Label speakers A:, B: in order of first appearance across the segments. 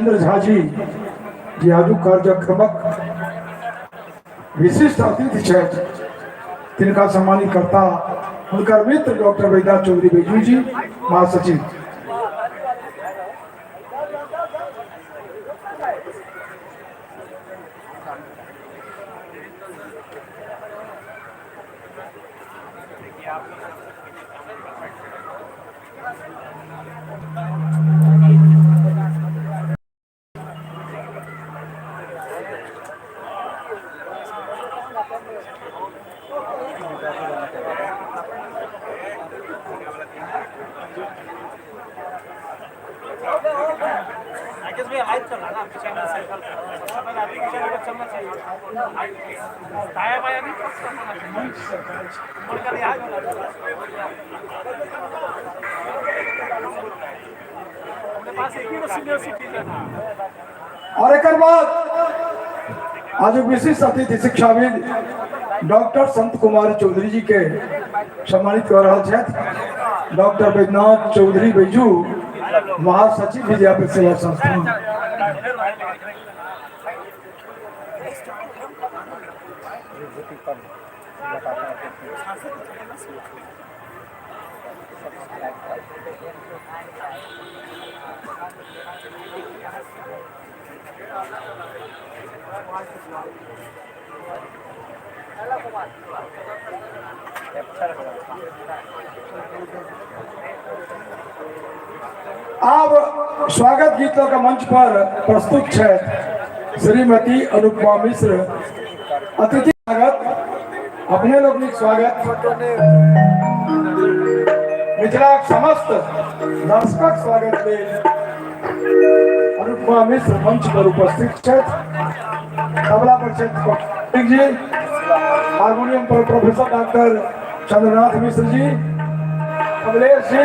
A: झा जी जे आजुक कार्यक्रमक विशिष्ट अतिथि छथि, तिनका सम्मानित करता हुनकर मित्र डॉक्टर वैद्यनाथ चौधरी बैजू जी, महासचिव। और एक बाद आज विशिष्ट अतिथि शिक्षाविद डॉक्टर संत कुमार चौधरी जी के सम्मानित कर रहा छथि डॉक्टर बैद्यनाथ चौधरी बैजू, महासचिव विद्यापति सेवा संस्थान। आब स्वागत गीत लऽ कऽ मंच पर प्रस्तुत छथि श्रीमती अनुपमा मिश्र। अतिथि स्वागत, अपने लोकनिक स्वागत, मिथिलाक समस्त दर्शकक स्वागत लेल अनुपमा मिश्र मंच पर उपस्थित छथि। तबला पर छथि जी, हारमोनियम पर प्रोफेसर डॉक्टर चंद्रनाथ मिश्र जी, कमलेश जी।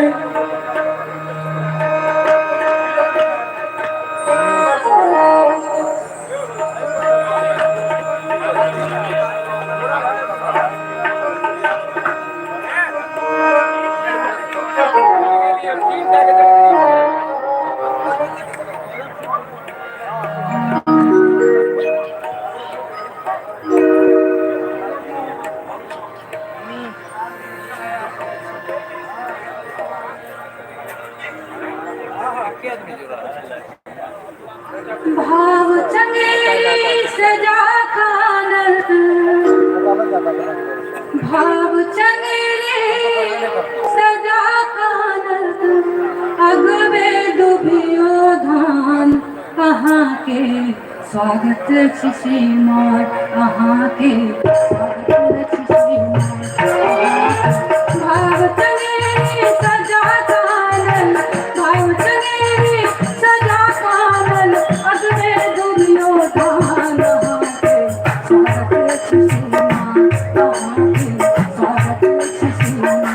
B: भाव चंगेरी सजा कानल, भाव चंगेरी सजा कानल, अगबे दुभियो धान, अहाँ के स्वागत छी श्रीमान, अहाँ के स्वागत छी श्रीमान। भाव चंगेरी सजा कानल, भाव चंगेरी सजा कानल, अगबे दुभियो धान, अहाँ के स्वागत छी श्रीमान, अहाँ के स्वागत छी श्रीमान।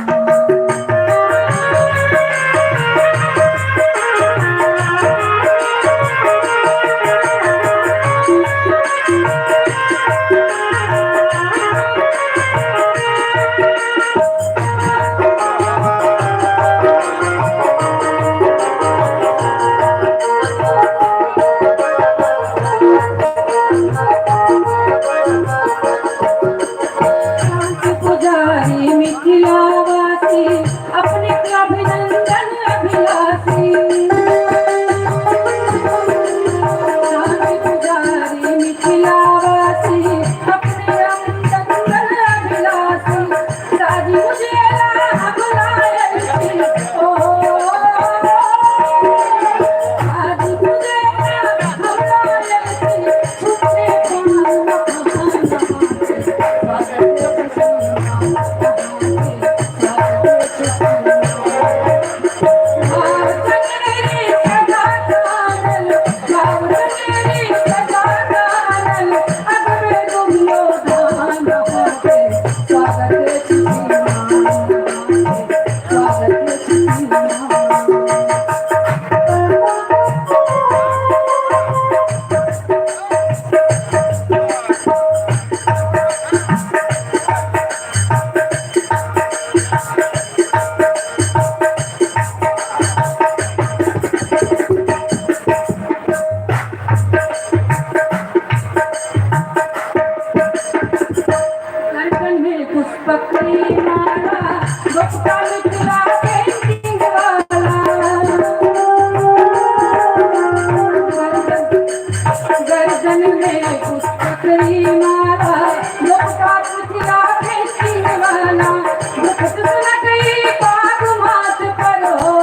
B: में पुस्तक माला लोका पुथिया फेंकी वाला दुख सुनक ई पाग माथ पर हो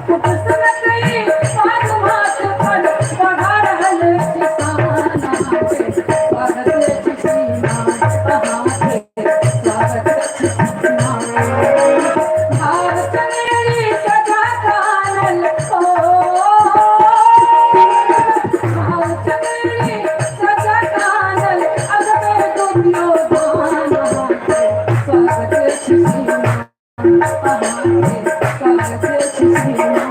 B: दुख सुनक ई पाग माथ पर बढ़ा रहल छी शान अहाँके स्वागत अछि श्रीमान अहाँके स्वागत अछि श्रीमान भाव चनेरी सजा कानल ओ भाव चनेरी सजा कानल अगबे दुर्योधन अहाँके स्वागत अछि श्रीमान अहाँके स्वागत अछि श्रीमान।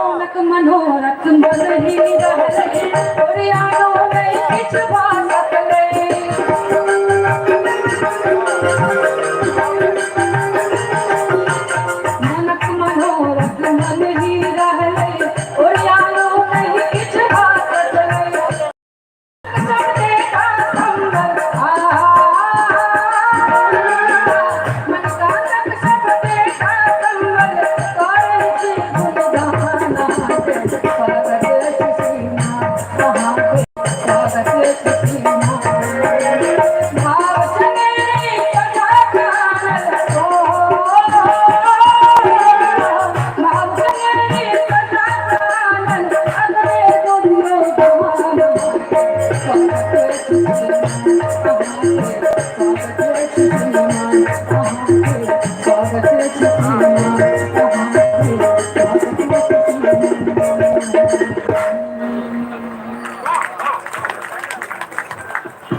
B: मनक मनोरथ मन ही रहलै ओरियानो नहि किछु भऽ सकलै। मनक मनोरथ मन ही रहलै ओरियानो नहि किछु भऽ सकलै। सब देखा संबल आ मन कानक सब देखा संबल करै छी गुणगान अहाँके स्वागत अछि श्रीमान अहाँके स्वागत अछि श्रीमान भाव चनेरी सजा कानल ओ भाव चनेरी सजा कानल अगबे दुर्योधन अहाँके स्वागत अछि श्रीमान अहाँके स्वागत अछि श्रीमान अहाँके स्वागत अछि श्रीमान अहाँके स्वागत अछि श्रीमान।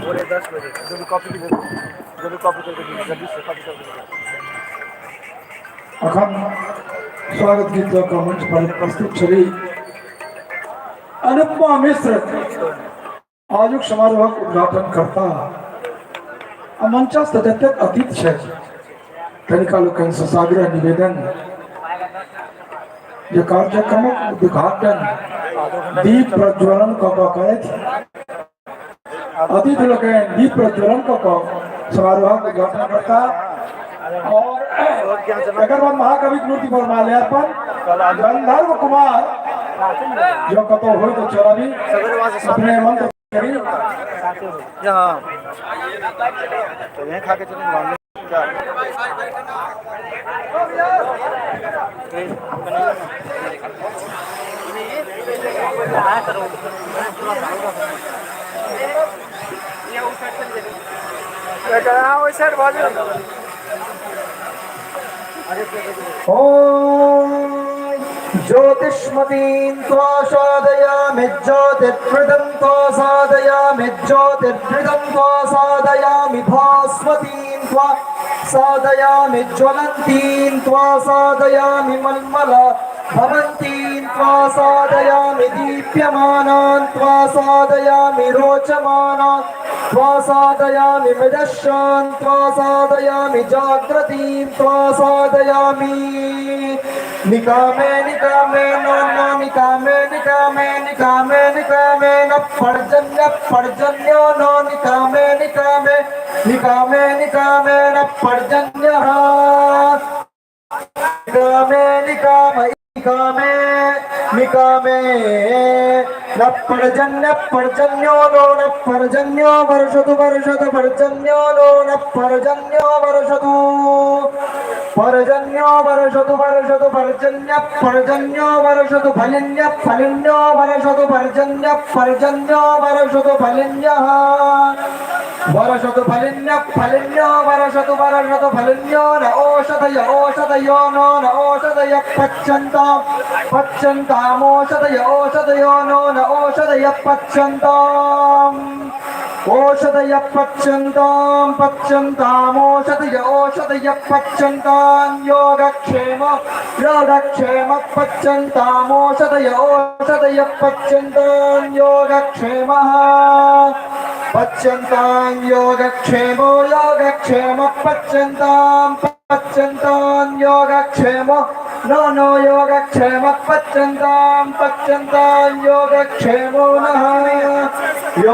C: 9:45 बजे जो भी कॉपी की जो भी कॉपी करके दीजिए, जल्दी से कॉपी करके दीजिए।
A: अखन स्वागत गीत लऽ कऽ मंच पर प्रस्तुत छली अनुपमा मिश्र, आजुक समारोहक उद्घाटन करता आ मंचस्थ जतेक अतिथि छथि तनिका लोकनिसँ साग्रह निवेदन जे कार्यक्रमक उद्घाटन दीप प्रज्वलन कऽ कऽ करथि। अतिथि लोकनि दीप प्रज्वलन कऽ कऽ समारोहक उद्घाटन करता और एकर बाद महाकविक मूर्ति पर माल्यार्पण गंधर्व कुमार जो कतौ होय तऽ चलबी अपने मंत्र करी।
C: यहाँ तो यहीं खा के चलेंगे क्या?
D: ॐ ज्योतिष्मतीं त्वा साधयामि ज्योतिर्हृदं त्वा साधयामि ज्योतिर्हृदं त्वा साधयामि भास्वतीं त्वा साधयामि ज्वलन्तीं त्वा साधयामि मन्मला भवन्तीं त्वा साधयामि दीप्यमानान् त्वा साधयामि रोचमानान् त्वा साधयामि मृदशान् त्वा साधयामि जाग्रतीं त्वा साधयामि निकामे निकामे नो नो निकामे निकामे निकामे निकामे न पर्जन्य पर्जन्यो नो निकामे निकामे निकामे निकामे न पर्जन्यः निकामे निकाम निकामे निकामे न पर्जन्य पर्जन्यो नो न पर्जन्यो वर्षतु वर्षतु पर्जन्यो नो न पर्जन्यो वर्षतु पर्जन्यो वर्षतु वर्षतु पर्जन्य पर्जन्यो वर्षतु फलिन्य फलिन्यो वर्षतु पर्जन्य पर्जन्यो वर्षतु फलिन्यः वर्षतु फलिन्य फलिन्यो वर्षतु वर्षतु फलिन्यो न ओषधय ओषधयो नो न ओषधय पच्यन्तां पच्यन्तामोषधय ओषधयो नो न ओषधय पच्यन्ताम्। ओषधय पच्यन्तां पच्यन्तामोषधय ओषधय पच्यन्तां योगक्षेम योगक्षेम पच्यन्तामोषधय ओषधय पच्यन्तां योगक्षेमः पच्यन्तां योगक्षेमो योगक्षेम पच्यन्तां पच्यन्तां योगक्षेमो नो नो योगक्षेम पच्यन्तां पच्यन्तां योगक्षेमो नः।